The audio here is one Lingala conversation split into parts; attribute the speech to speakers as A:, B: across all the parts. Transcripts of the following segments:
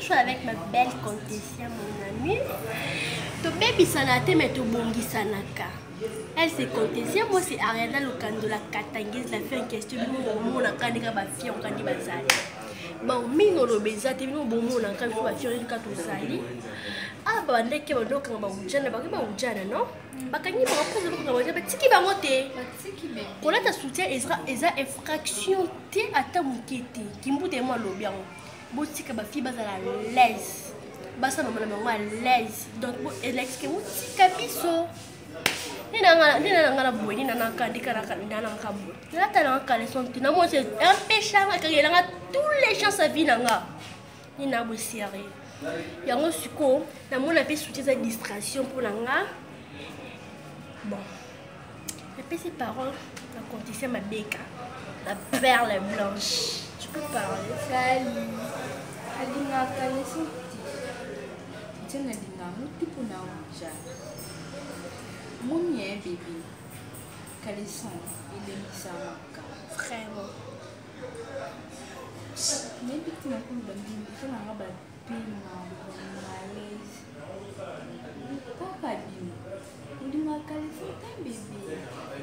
A: Je suis avec ma belle comtesse, mon amie. Tobebisana te mais tobongisanaka. Elle c'est Comtesia, moi c'est Ariana Lokando, la Katangaise, la fille en question. Bino bomonaka ndenge ba fille okandi bazali. Bon, mingi oloba eza te bino bomonaka biso ba fille kaka tozali. Ah bandeke bandokanga ba ujana, bakoki ba ujana non? Bakangi bango mpo bakanga ba ujana, batiki bango te. Kolata soutien eza infraction te ata moke te. Kimbuta ye mo alobi yango. Botika ba fille bazala à l'aise. Basala mama na bango à l'aise. Donc elakisi ke botika biso. Nde na nga na boye, nde na naka, nde na naka boye. Nalata na nga caleçon te. Na moi c'est empêchanga, ekangelanga tous les chances à vie na nga. Nde na boye sérieux. Yango sikoyo namona mpe soutien eza distraction mpo na nga. Bon, napesi parole na comptisia mabeka, la perle blanche. Tu peux parler.
B: Salut. Alingaka caleçon te. Tia nalinga yango te mpo na ojana. Moni ye bebe. Caleçon elembisaka.
A: Vraiment.
B: Nayebi te nakoloba nini, esalanga bapema malaise. Kaka bino olingaka caleçon te bebe.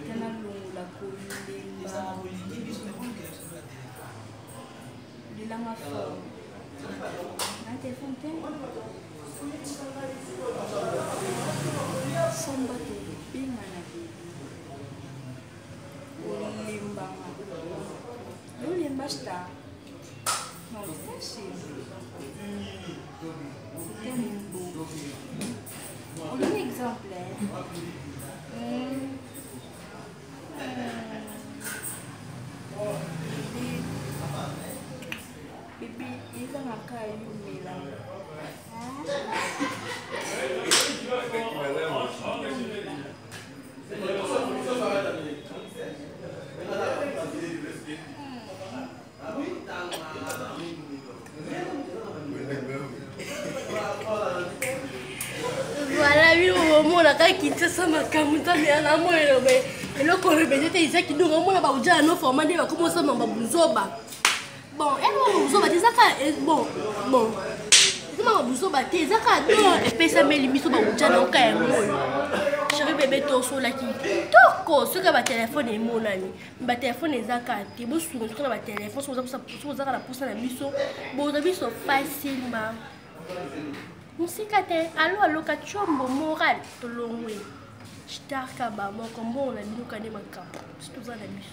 B: Tia nalongola kolemba. Lelanga fort. Na telefone te. Somba tobengana bebe. Olembanga. Olemba star. Non, c'est chéri. C'est un beau. On donne exemple. Hein? Bébé, ezangaka yo mela.
A: Voilà, bino bomonaka Kinshasa makambo nzambe ya namona elobe eloko oloba eza te eza kidongo omona baujala no forma nde bakoma osamba babuzoba. Bon, eloko buzoba te eza kaka bon bon eza maka buzoba te, eza kaka don epesameli biso baujala oka yango oyo. Chéri bébé, tosolaki kitoko soki batelefone emonani, batelefone eza kaka te. Bosunga soki na batelefone, soki ozaka na posa na biso, bozwa biso facilement mosika te. Alo aloka chombo moral tolongwe starka bamoko mbongo na bino kande makambo soki toza na biso.